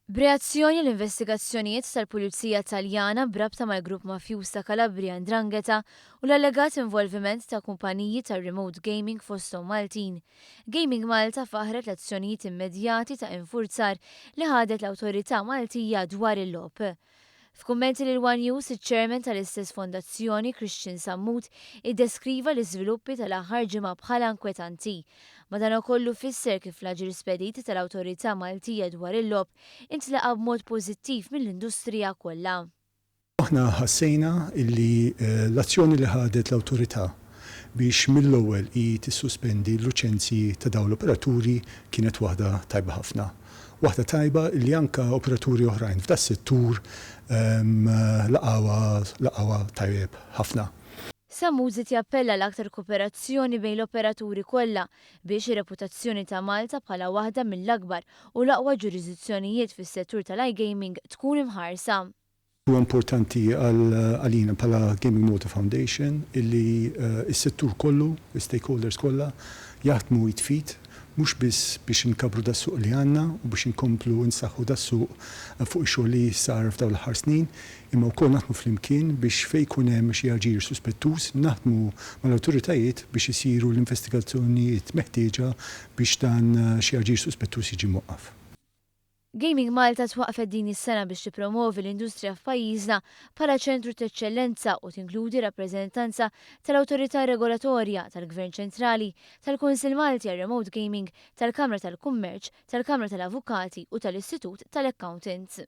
B'reazzjoni għall-investigazzjonijiet tal-Pulizija Taljana b'rabta mal-grupp mafjuż ta' Calabria 'Ndrangheta u l-allegat involviment ta' kumpaniji tar-remote gaming fosthom Maltin, Gaming Malta faħħret l-azzjonijiet immedjati ta' infurzar li ħadet l-Awtorità Maltija dwar il-logħob. F'kummenti lil one News, iċ-Chairman tal-istess fondazzjoni, Christian Sammut, iddeskriva l-iżviluppi tal-aħħar ġimgħa bħala inkwetanti. Madankollu fisser kif l-aġir spedit tal-Awtorità Maltija dwar il-Logħob intlaqa' b'mod pożittiv mill-industrija kollha. Aħna ħassejna illi l-azzjoni li ħadet l-Awtorità biex mill-ewwel hi tissuspendi l-luċenzji ta' dawn l-operaturi kienet waħda tajba ħafna. Waħda tajba li anke operaturi oħrajn f'das-settur laqgħuha laqgħuha tajjeb ħafna. Sammut żied jappella għal aktar koperazzjoni bejn l-operaturi kollha biex ir-reputazzjoni ta' Malta bħala waħda mill-akbar u l-aqwa ġurisdizzjonijiet fis-settur tal-iGaming tkun imħarsa. Huwa importanti għalina bħala Gaming Malta Foundation illi s-settur kollu, l-istakeholders kollha, jaħdmu id f'id mhux biss biex inkabbru das-suq li għandna u biex inkomplu nsaħħu das-suq fuq ix-xogħol li sar f'dawn l-aħħar snin, imma wkoll naħdmu flimkien biex fejn ikun hemm xi aġir suspettuż naħdmu mal-awtoritajiet biex isiru l-investigazzjonijiet meħtieġa biex dan xi aġir suspettuż jiġi mwaqqaf. Gaming Malta twaqqfet din is-sena biex tippromovi l-industrija f'pajjiżna bħala ċentru t'eċċellenza u tinkludi rappreżentanza tal-awtorità regolatorja, tal-Gvern Ċentrali, tal-Kunsill Malti għar-Remote Gaming, tal-Kamra tal-Kummerċ, tal-Kamra tal-Avukati u tal-Istitut tal-Accountants.